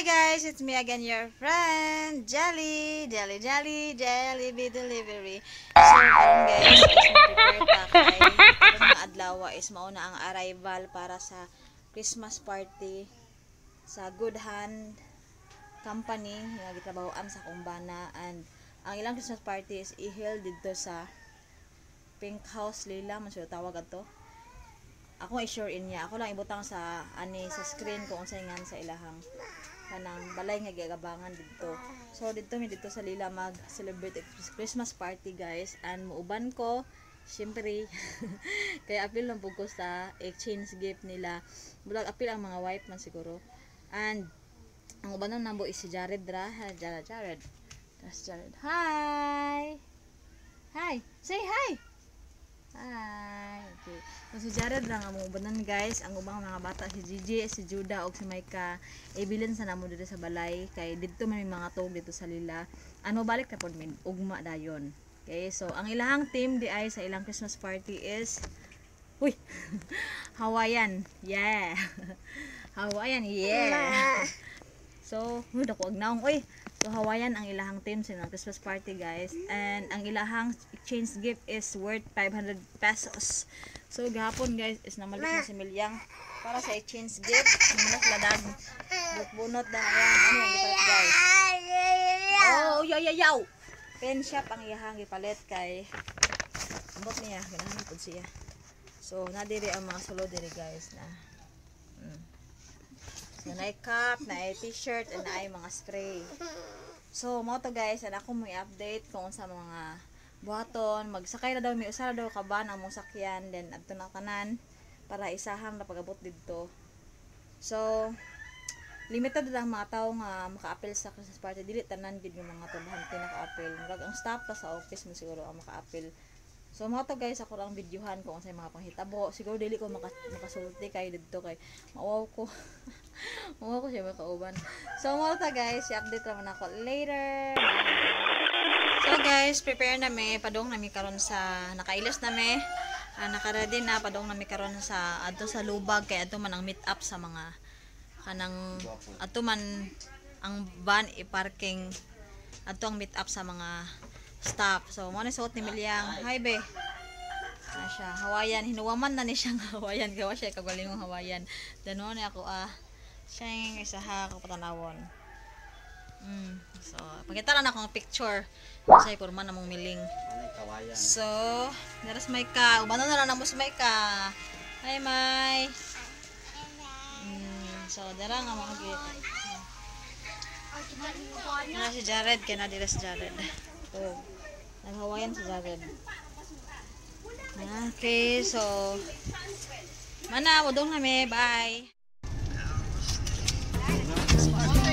Guys, it's me again, your friend, Jelly, Jelly, Jelly, Jelly Be Delivery. So, karon guys, is prepare ta kay karong mga adlaw is mao na ang arrival para sa Christmas party sa Good Hand Company nga gitrabahoan sa akong bana, and ang ilang Christmas party is i-held didto sa Pink House Lila man siya tawag adto. Ako i-share in niya. Ako lang ibutang sa ani sa screen kung unsay ngan sa ilahang kanang balay nga giagabangan didto. So didto mi didto sa Lila mag-celebrate Christmas party, guys, and muuban ko syempre kay apil lang pud ko sa exchange gift nila. Bulag apil ang mga wife man siguro. And ang uban namo is si Jared ra. Ha, Jared, Jared. Tas Jared. Hi. Hi. Say hi. Hi. Okay. So si Jared lang ang ubanan, guys. Ang ubang mga bata si Gigi, si Judah ug si Micah ibilin sa namo diri sa balay kay didto man may mga tog dito sa Lila. Ano balik na pod min ugma dayon. Okay, so ang ilahang theme di ay sa ilang Christmas party is, uy, Hawaiian. Yeah. Hawaiian, yeah. So, uy, dako ang naong. Uy, so Hawaiian ang ilahang theme sa ilang Christmas party, guys. And ang ilahang exchange gift is worth 500 pesos. So, gahapon, guys, is namalit na si Milyang para sa exchange gift. Munot ladag. Bunot na ayan. Ano yung gipalit, guys? Oh, yaw, yaw, yaw. Pen shop ang iyahang gipalit kay ambot niya, ganahan pud siya. So, na diri ang mga sulod diri, guys, na. So, naay cup, naay t-shirt, and naay mga spray. So, mo to guys, and ako mo i-update kung sa mga buhaton, magsakay na daw mi, usa na daw ka van ang mong sakyan, then adto na tanan para isahan na pag-abot didto. So, limited lang mga tao nga maka-apil sa Christmas party, dili tanan gid nga mga trabahante naka-apil. Murag ang staff pa sa office man siguro ang maka-apil. So mga to guys, ako lang videohan kung unsay mga panghitabo. Siguro dili ko makasulti kay didto kay mauwaw ko. Mauwaw ko siya makauban. So mo to guys, i-update naman ako later. So guys, prepare na mi, padong na mi karon sa nakailas na mi. Naka-ready na, padong na mi karon sa adto sa Lubag kay adto man ang meet up sa mga kanang adto man ang van i-parking, adto ang meet up sa mga staff. So mo ni suot ni Milyang. Hi be. Na siya Hawaiian, hinuwaman na ni siya nga Hawaiian gawa siya kagalingong Hawaiian. Then mo ni ako siya yung isa ha ko patanawon. So pakita lang ako ang picture. Sa porma namong miling. So, naras Maika. Ubanon na lang namo si Maika. Hi, Mai. So, dara nga mga na si Jared, kaya na dira si Jared. Oh, naghawayan si Jared. Okay, so mana, udong nami. Bye. Saka.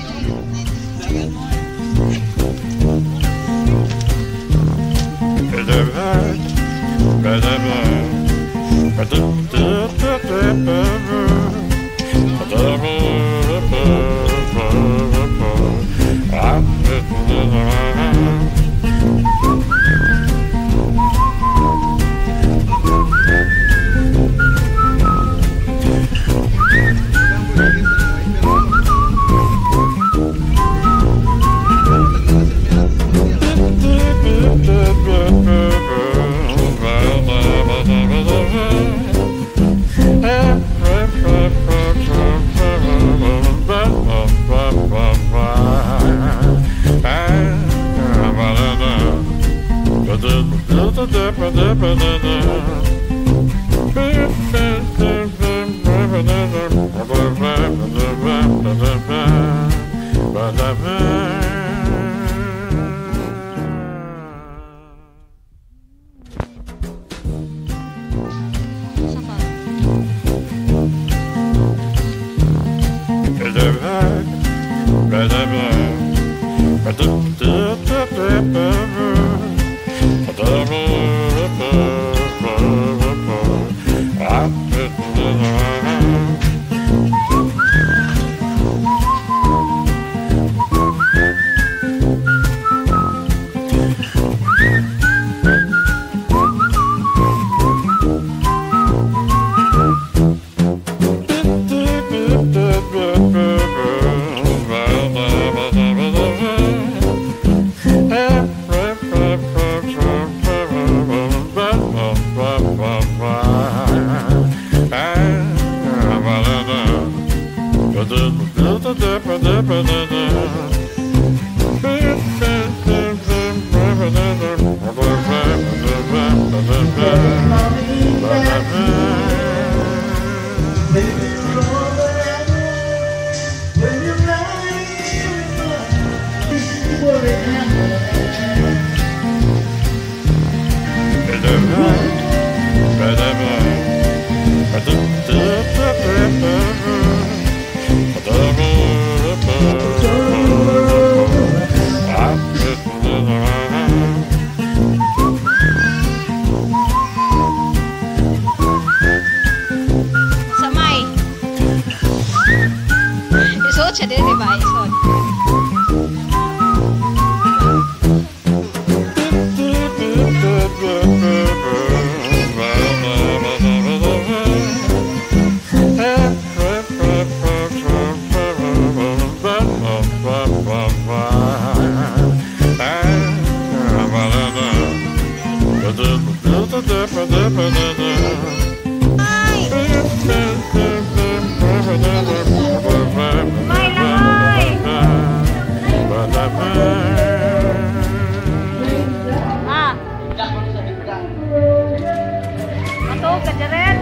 Samay. Isuot siya din, di ba? Isuot. Ay! May langoy! Ah! Matog ka, Jaren?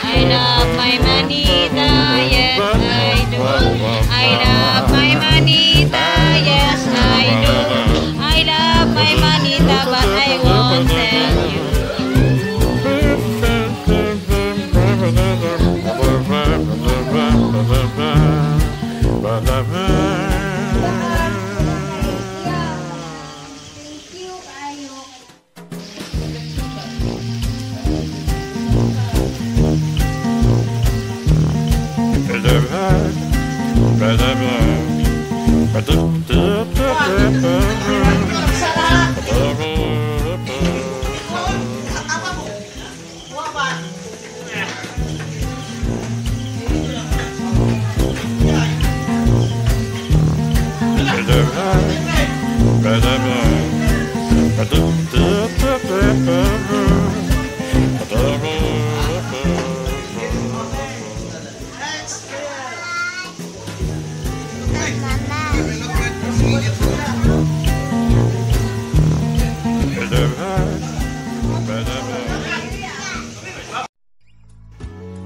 I love my manita, yes I do. I love my manita, yes I do. I love my manita, but I won't tell you. Thank you, kayo.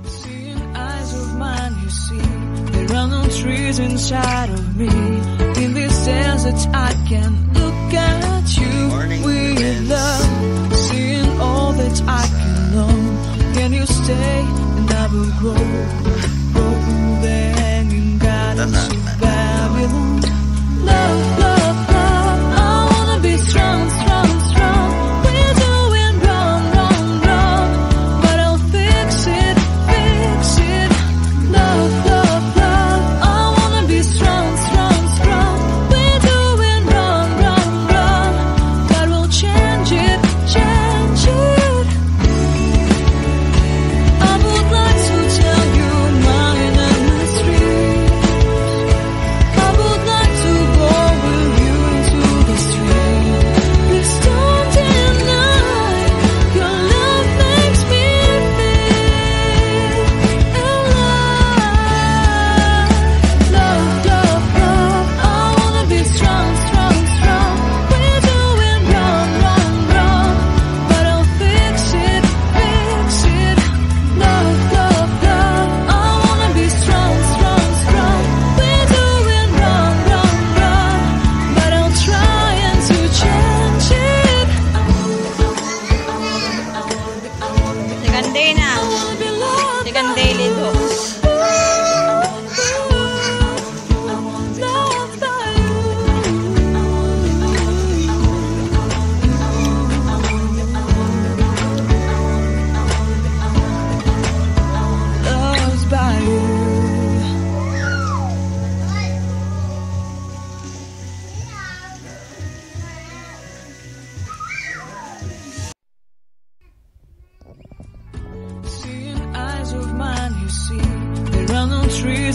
Seeing eyes of mine, you see, there are no trees inside of me. In this desert, I can look at you Morning, with friends. Love. Seeing all that I can know. Can you stay and I will grow, grow the hanging gardens of Babylon. Love, love, love. I wanna be strong, strong, strong. We're doing wrong, wrong, wrong, but I'll fix it, fix it. Love, love, love. I wanna be strong, strong, strong. We're doing wrong, wrong, wrong. God will change it, change it. I would like to tell you my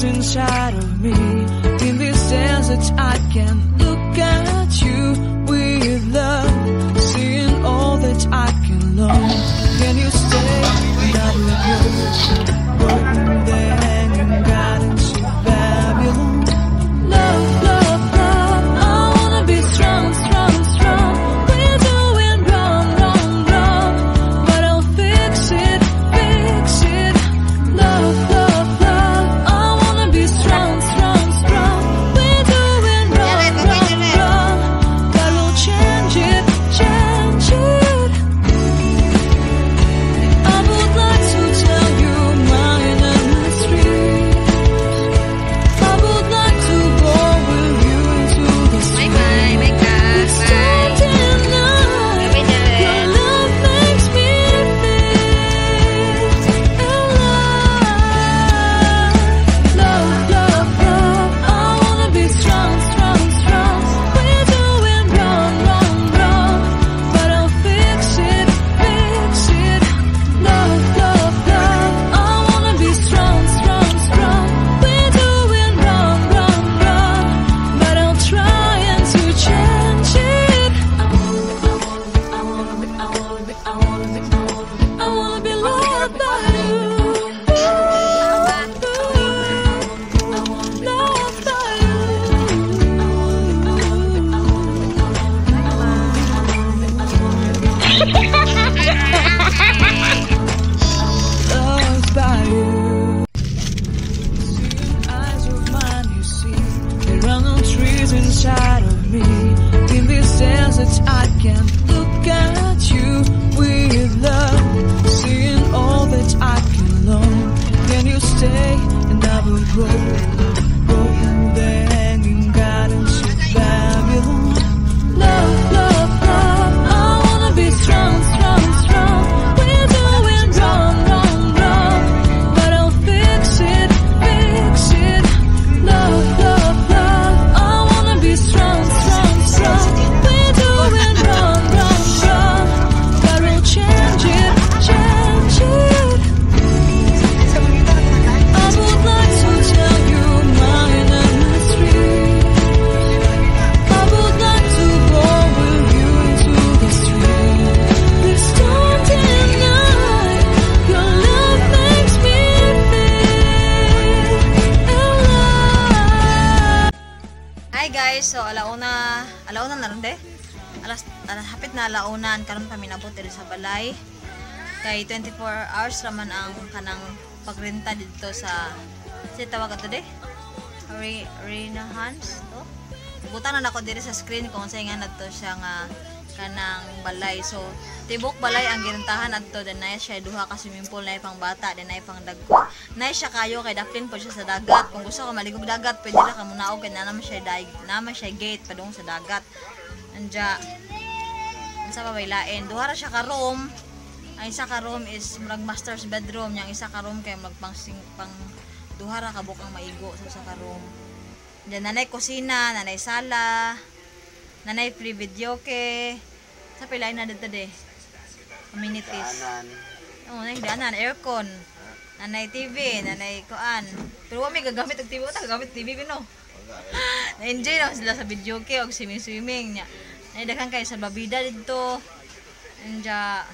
Inside of me. In this desert, I can look at you with love, seeing all that I can learn. Can you stay? And I will go. Grow the hanging gardens of Babylon. Love, love, love. I wanna be strong, strong, strong. We're doing wrong, wrong, wrong. But I'll fix it, fix it. Love, love, love. I wanna be strong, strong, strong. We're doing wrong, wrong, wrong. But we'll change it, change it. I would like to tell you mine and my street. I would like to go with you into the Bye bye, bye ka. It's Bye. Tonight. Bye, Jared. Your love makes me feel alive. Love, love, love. I wanna be strong, strong, strong. We're doing wrong, wrong, wrong. But I'll fix it, fix it. Love, love, love. I wanna be strong, strong, strong. We're doing wrong, wrong, wrong. But I'll try and to change it. I wanna be, I wanna be, I wanna be, I wanna be, I wanna be loved by you. Loved by you. Loved by you. Eyes of mine, you see, there are no trees inside of me. In this desert, I can look at you with love, seeing all that I can learn. Can you stay and I will grow, grow the hanging gardens of Babylon. Love, love, love. I wanna be strong, strong, strong. We're doing wrong, wrong, wrong. But I'll fix it, fix it. Love, love, love. I wanna be strong, strong, strong. We're doing wrong, wrong, wrong. But we'll change it, change it. I would like to tell you mine and my street. I would like to go with you into the street. This time tonight, your love makes me feel alive. Hi guys, so alauna, alauna na ron de? Alas, alas hapit na alauna, karon pa minabot diri sa balay. Kay 24 hours raman ang kanang pagrenta dito sa si tawag ato de? Renaissance to? Butan na nako diri sa screen kung unsay nga nadto siya nga kanang balay. So tibok balay ang girentahan adto, then naa siya duha ka swimming pool, naay pang bata, then naay pang dagko. Naay siya kayo kay daplin po siya sa dagat. Kung gusto ka maligog dagat, pwede ra ka munaog kay naa naman siya daig, naa man siya gate padung sa dagat. Anja unsa pa bay lain? Duha ra siya ka room. Ang isa ka room is murag master's bedroom, yang isa ka room kay murag pang sing, pang duha ra ka bukang maigo sa usa ka room. Diyan nanay kusina, nanay sala, nanay free videoke. Sa pilay na dito de. Amenities. Daanan. Oo, oh, daanan, aircon. Nanay TV, nanay kuan. Pero wa may gagamit og TV, wa ta gagamit TV bino. Na-enjoy na sila sa videoke og swimming-swimming nya. Nay daghan kay sa babida didto. Anja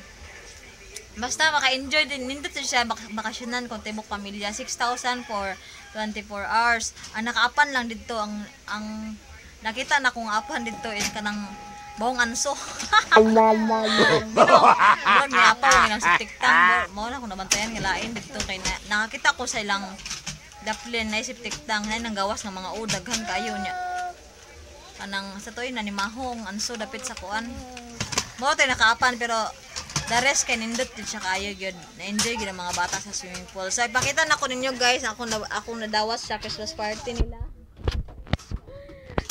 basta maka-enjoy din nindot siya bakasyonan kung tibok pamilya, 6,000 for 24 hours. Ang nakaapan lang didto, ang nakita na kong apan didto is kanang bawong anso. Bino, murag niapaw ang ilang septic tank. Mao na kung nabantayan nga lain didto kay na, nakakita ko sa ilang daplin na septic tank na nang gawas ng mga daghan kayo niya. Kanang sa toy na ni mahong anso dapit sa kuan. Mao tay nakaapan, pero the rest kay nindot jud siya kayo gyud. Na-enjoy gyud ang mga bata sa swimming pool. So ipakita na ko ninyo guys, ako na akong nadawas sa Christmas party nila.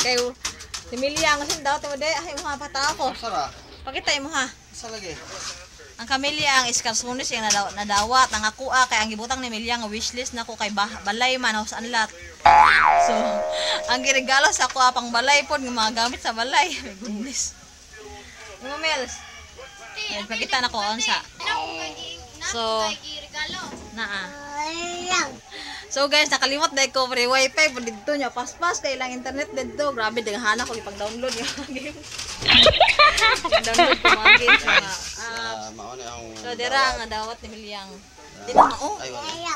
Kay si Milia ang sin daw mo de ay mga pata ako. Sara, Pakita imo ha. sa lagi. Ang Camelia ang iskarsonis yung nadawat. Ang ako kay ang gibutang ni Milia nga wishlist nako kay balay man house and lot. So, ang giregalo sa ako pang balay pod nga mga gamit sa balay. My goodness. Imo Mels. Yan, pakita na ko unsa. So, naa. So guys, nakalimot na ko free wifi po didto nya, paspas kay lang internet didto. Grabe, daghan ako ipag-download yung mga games. Download ko mga games, mga apps. Ah, mao na akong So dira nga dawat ni Milyang. Di na mao. Ay, wala.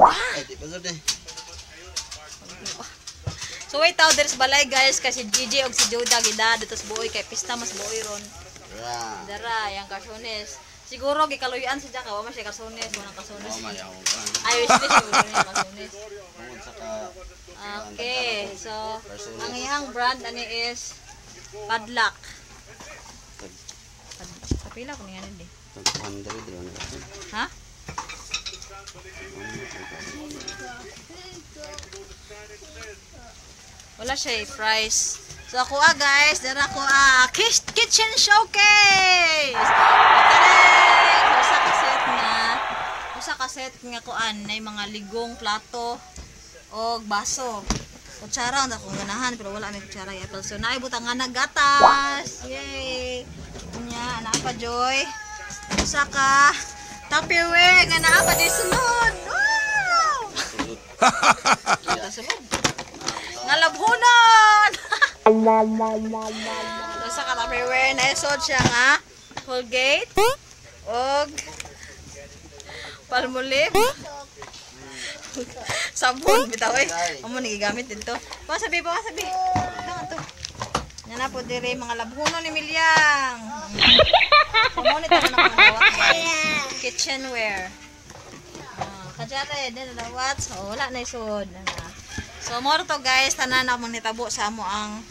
Ah. Ay, di pa sud eh. So wait out there's balay, guys, kasi Gigi og si Joda gida dito sa buoy kay pista mas buoy ron. Ra. Dara yang karsones. Siguro gikaluyan si Jack, wa man siya karsones, walang karsones. Mao may akong kuan. Ay, wishlist siguro niya karsones. Tungod sa ka Okay, so ang iyang brand ani is Padlock. Kapila ko niya ni. 100 ro na. Ha? Wala siya eh, price. So ako ah guys, dara ko ah kitchen showcase. Tadang! Usa ka set nga kuan nay mga ligong plato og baso. Kutsara ang akong ganahan pero wala may kutsara ya. So naay butang nga gatas. Yay! Nya naa pa joy. Usa ka Tupperware nga naa pa di sulod. Wow! Sulod. Sulod. Nga labhunon! So sa ka Tupperware na isod siya nga Colgate og Palmolive. Sabon bitaw eh. Amo ni gigamit dito. Pasabi, pasabi. Tangan to. Yan na po dire mga labhunon ni Milyang. So, mo ni tanan akong dawat, guys. Kitchenware. Ah, kajare din na dawat. So wala na isod. So mo to guys, tanan na akong nitabo sa amo ang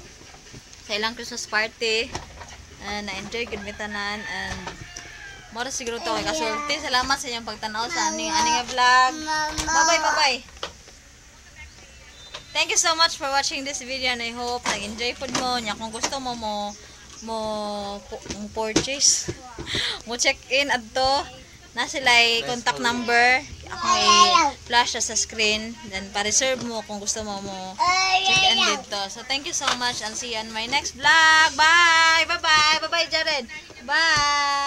sa ilang Christmas party. Na-enjoy gud mi tanan and moro siguro to kay kasulti. Salamat sa inyong pagtanaw sa aning nga vlog. Bye bye, bye bye. Thank you so much for watching this video and I hope nag-enjoy pud mo. Nya kung gusto mo mo purchase, mo check in adto na sila contact number akong i-flash sa screen, then pa-reserve mo kung gusto mo mo check in dito. So thank you so much and see you on my next vlog. Bye! Bye bye! Bye bye, Jared! Bye!